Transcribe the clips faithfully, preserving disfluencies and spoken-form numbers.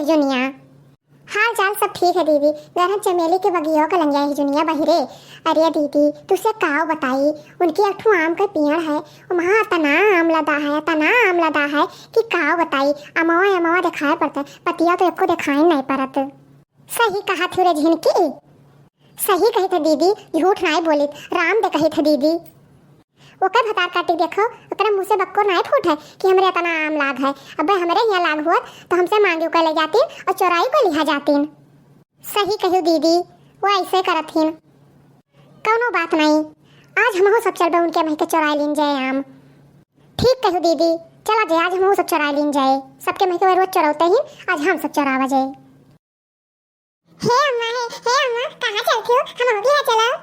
जुनिया। हाल चाल सब ठीक है दीदी, गरहन चमेली के बगियो का लंगिया ही जुनिया बहिरे। अरे दीदी, तुसे काव बताई, उनकी एक ठो आम का पेड़ है, वहाँ अतना आम लदा है, अतना आम लदा है कि काव बताई, अमवा अमवा दिखाई पड़त है, पतिया तो एको दिखाई नहीं पड़त। सही कहा थी रे झिनकी, सही कही थे दीदी, झूठ नाई बोलित, राम दे कही थे दीदी। ओकर भतार काटी देखो, ओकरा मुँह से बक्को नाई फूट है कि हमरे अतना आम लाग है। अबे हमरे हियाँ लाग हुअत तो हमसे मांगियो के ले जातीन और चोराई के लिहा जातीन। सही कहियो दीदी, वो ऐसे करत हिन। कौनो बात नहीं, आज हमहू सब चलबे उनके मही के चोराई लीन जाए आम। ठीक कहियो दीदी, चला जाए आज हमहू सब चोराई लीन जाए। सबके मही के रोज चोरौते ही, आज हम सब चोरावा जाए। हे अम्मा, हे, हे अम्मा, कहाँ चलती हो? हम हो गया चलो।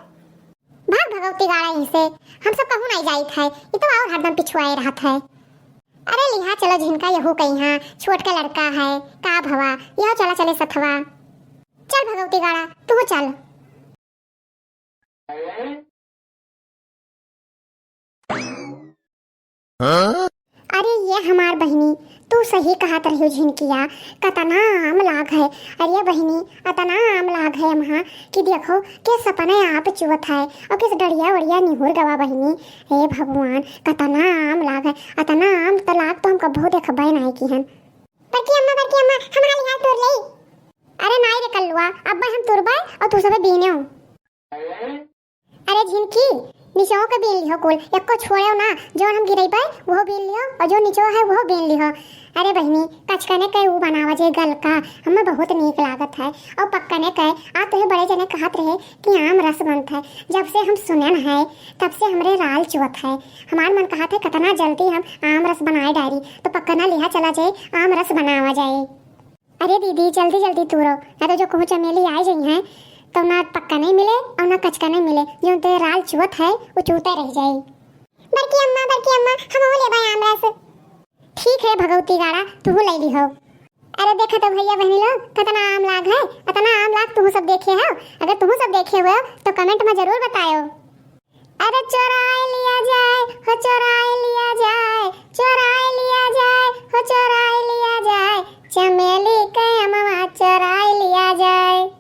भाग भगवती गाड़ा यहीं से, हम सब कहूँ नहीं जाइत है, ये तो और हरदम पिछुआए रहत है। अरे लिहा चलो झिनका यहू कहीं हाँ, छोट का लड़का है, का भवा, यह चला चले सथवा। चल भगवती गाड़ा, तू चल। अरे ये हमार बहिनी, तू सही कहत रहियो झिनकिया, कतना आम लाग है। अरे बहिनी, अतना आम लाग है अमहा कि देखो के सपने आप चुवत है और किस डरिया वड़िया निहुर गवा बहिनी। हे भगवान, कतना आम लाग है, अतना आम त लाग तो हम कबहू देखबे नहीं किहन। बड़की अम्मा, बड़की अम्मा, हमार लिहा तोड़ ले। अरे नाई रे कल्लुआ, अब्बे हम तुरबे और तू सबे बीने हो। अरे झिनकी, निचवा के बीन लिहो कुल, एको छोड़ेउ ना, जौन हम गिरइबे, वो बीन लिहो, और जो निचवा है, वो बीन लिहो। अरे बहिनी, कचकने के ऊ बनावा जे गलका, हमें बहुत नीक लागत है। और पक्कने के, आ तोहे बड़े जने कहत रहे कि आम रस बनत है। जब से हम सुनन है, तब से हमरे राल चुअत है। हमार मन कहत है, कतना जल्दी हम आम रस बनाए डारी, तो पक्कना लिहा चला जाए, आम रस बनावा जाए। अरे दीदी, जल्दी जल्दी तूरो, ना तो जो कहूँ चमेली आए जाई हैं, तो ना पक्का नहीं मिले और ना कचका नहीं मिले, जो ते राल चुवत है, वो चूते रह जाई। बड़की अम्मा, बड़की अम्मा, हम वो लेबा आम रस। ठीक है भगवती गाड़ा, तू ले ली हो। अरे देखा तो भैया बहनी लोग, कितना आम लाग है, इतना आम लाग तू सब देखे हो। अगर तू सब देखे हुए हो तो कमेंट में जरूर बतायो। अरे चोराए लिया जाए, हो चोराए लिया जाए, चोराए लिया जाए, हो चोराए लिया जाए, चमेली के अमवा चोराए लिया जाए।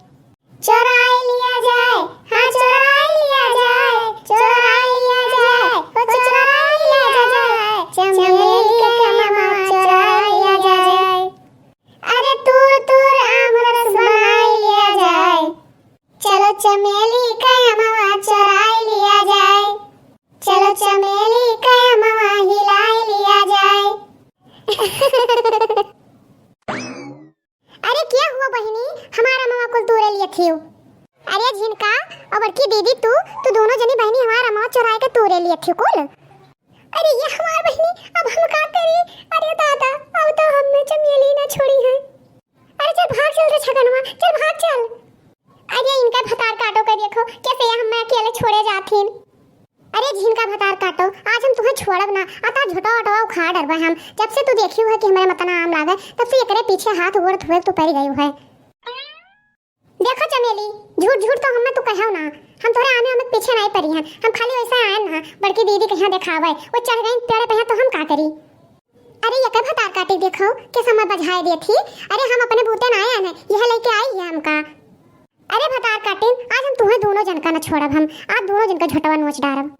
चोराए लिया जाए, हाँ चोराए लिया जाए, चोराए लिया जाए, हो चोराए लिया जाए, चमेली के अमवा चोराए लिया जाए। अरे तूर तूर आम रस बनाए लिया जाए। चलो चमेली के अमवा चोराए लिया जाए, चलो चमेली के अमवा हिलाए लिया जाए। अरे क्या हुआ बहिनी, हमारा अमवा कुल तूरे लिया थियो? अरे झिनका और बड़की दीदी तू, तू दोनों जनी बहिनी हमारा अमवा चोराए के तूरे लिया थियो कुल। अरे ये हमार बहिनी, अब हम का करी? अरे दादा, अब तो हमें चमेली ना छोड़ी है। अरे चल भाग चल रे छगनवा, चल भाग चल। अरे इनका भतार काटो के देखो, कैसे ये हमें अकेले छोड़े जाथिन। अरे झिनका भतार काटो, आज हम तुम्हें छोड़ब ना, अता झोटा ओटवा उखाड़ डरबा हम। जब से तू देखी हुआ कि हमारे मतना आम लागे, तब से एकरे पीछे हाथ गोड़ धोए तू पड़ गई है। देखो चमेली, झूठ झूठ तो हमें तू कहो ना, हम तोरे आमे आमे के पीछे नहीं पड़ी हैं, हम खाली वैसे आए ना, बड़की दीदी के यहाँ देखावे, वो चढ़ गई पेड़ पे है तो हम का करी? अरे ये के भतार काटी देखो, के समय बजाए दे थी, अरे हम अपने बूते ना आए हैं, यह लेके आई है हमका। अरे भतार काटिन, आज हम तुम्हें दोनों जन का न छोड़ब, हम आज दोनों जन का झोटवा नोच डारब।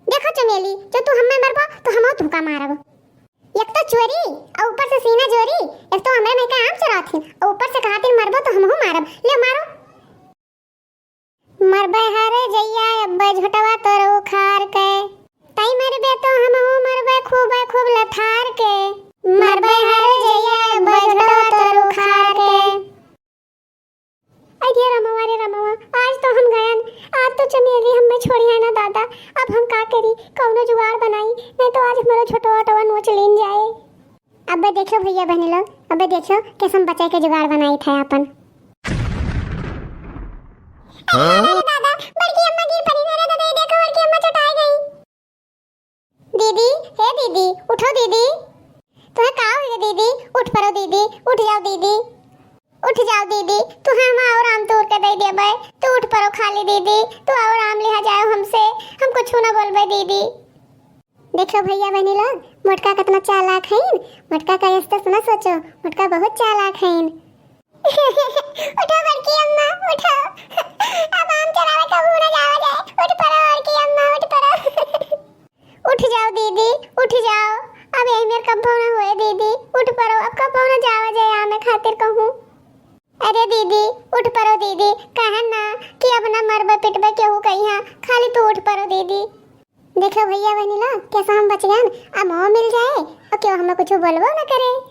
देखो चमेली, जो तू हमें मरबो तो हम तुमका मारब। एक तो चोरी और ऊपर से सीना जोरी, एक तो हमरे में का आम चुराथिन और ऊपर से कहथिन मरबो तो हमहू मारब। ले मारो। मरबे हरे जइया अब्बे झोटवा तोर उखाड़ के, तई मरबे तो हमहू मरबे खूबे खूब लथार के। मरबे हरे जइया अब्बे झोटवा तोर उखाड़ के। अरे रमवा रे रमवा, आज तो हम गयन, आज तो चमेली हमें छोड़ी है ना दादा। अब हम का करी, कौनो जुगाड़ बनाई, नहीं तो आज हमारा छोटो ओटवा नोच लीन जाए। अबे देखियो भैया बहनी लोग, अबे देखियो कैसे हम बचे के जुगाड़ बनाई थे अपन। हाँ? अरे दादा, बड़की अम्मा गिर पड़ी ना रे दादा, ये देखो बड़की अम्मा चटाई गई। दीदी, हे दीदी, उठो दीदी। तुम्हें का हो गया दीदी? उठ पड़ो दीदी, उठ जाओ दीदी, उठ जाओ दीदी। तुम्हें हम और आम तोड़ के दे दिया भाई, तू उठ पड़ो खाली दीदी, तू और आम लिहा जाओ हमसे, हम कुछ ना बोलबे दीदी। देखो भैया बहनी लोग, मोटका कितना चालाक है, मोटका का ऐसे तो ना सोचो, मोटका बहुत चालाक है। उठो बड़की अम्मा, उठो। अब आम चोरावे कबहू ना जावा जाए। उठ पड़ो बड़की अम्मा, उठ पड़ो। उठ जाओ दीदी, उठ जाओ। अब यही मेर कबहू ना होए दीदी, उठ पड़ो। अब कबहू ना जावा जाए आमे खातिर कहूँ। अरे दीदी, उठ पड़ो दीदी, कहन ना कि अब ना मरबे पिटबे केहू कहिया, खाली तू उठ पड़ो दीदी। देखो भैया बहिनी लो, कैसा हम बच गए, अब मोह मिल जाए और केहू हमें कुछ बोलबो ना करे।